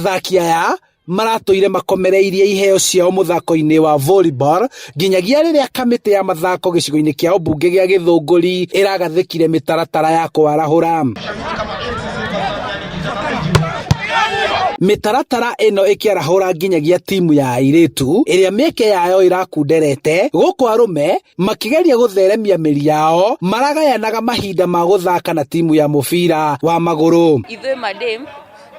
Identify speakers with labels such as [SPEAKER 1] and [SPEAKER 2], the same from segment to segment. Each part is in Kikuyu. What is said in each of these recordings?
[SPEAKER 1] Athaki aya maratũire makomereirie iheo ciao mũthako-inĩ wa volleyball nginyagia rĩrĩa kamĩtĩ ya mathako gĩcigo-inĩ kĩa ũmbunge gĩa Gĩthũngũri ĩragathĩkire mĩtaratara ya kwarahũra. Mĩtaratara ĩno ĩkĩarahũra nginyagia timu ya airĩtu ĩrĩa mĩeke yayo ĩrakunderete gũkũ arũme makĩgeria gũtheremia mĩri yao maragayanaga mahinda ma gũthaka na timu ya mũbira wa magũrũ.
[SPEAKER 2] Ithuĩ madem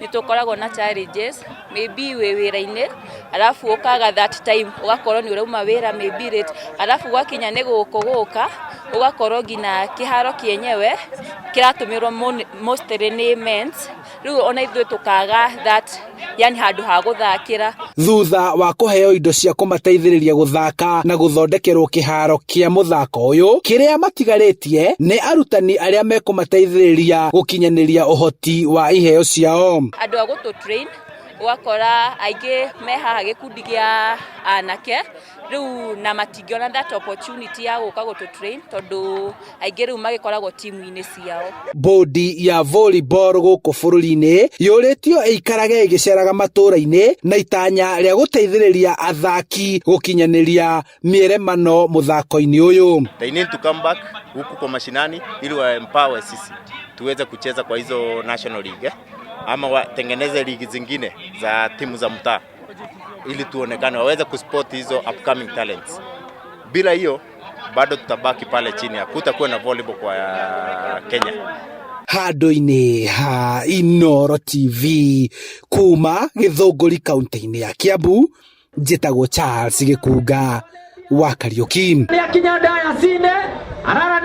[SPEAKER 2] nĩ tũkoragwo na challenges, maybe wĩ wĩra-inĩ alafu ũkaga that time ũgakorwo nĩ ũrauma wĩra maybe late, alafu gwakinya nĩ gũkũ gũka ũgakorwo nginya kĩharo kĩenyewe kĩratũmĩrwo mostly nĩ mens, rĩu ona ithuĩ tũkaga that yani handũ ha gũthakĩra.
[SPEAKER 1] Thutha wa kũheo indo cia kũmateithĩrĩria gũthaka na gũthondekerwo kĩharo kĩa mũthako ũyũ, kĩrĩa matigarĩtie nĩ arutani arĩa mekũmateithĩrĩria gũkinyanĩria ũhoti wa iheo ciao.
[SPEAKER 2] Andũ a gũtũ train ũgakora aingĩ me haha gĩkundi kĩa anake rĩu na matingĩona that opportunity ya gũka gũtũ train tondũ aingĩ rĩu magĩkoragwo timu-inĩ ciao.
[SPEAKER 1] Bodi ya volleyball gũkũ bũrũri-inĩ yũrĩtio ĩikarage ĩgĩceraga matũra-inĩ na itanya rĩa gũteithĩrĩria athaki gũkinyanĩria mĩeremano mũthako-inĩ ũyũ.
[SPEAKER 3] They need to come back huku kwa mashinani ili wa empower sisi tuweze kucheza kwa hizo national league, eh? Ama watengeneze ligi zingine za timu za mtaa ili tuonekane, waweze kuspot hizo upcoming talents. Bila hiyo bado tutabaki pale chini, hakutakuwa na volleyball kwa Kenya.
[SPEAKER 1] Handũ-inĩ ha Inooro TV kuma Gĩthũngũri kaunti-inĩ ya Kiambu, njĩtagwo Charles Gĩkunga wa Kariũki.
[SPEAKER 4] Nĩ akinya ndaya cine arara.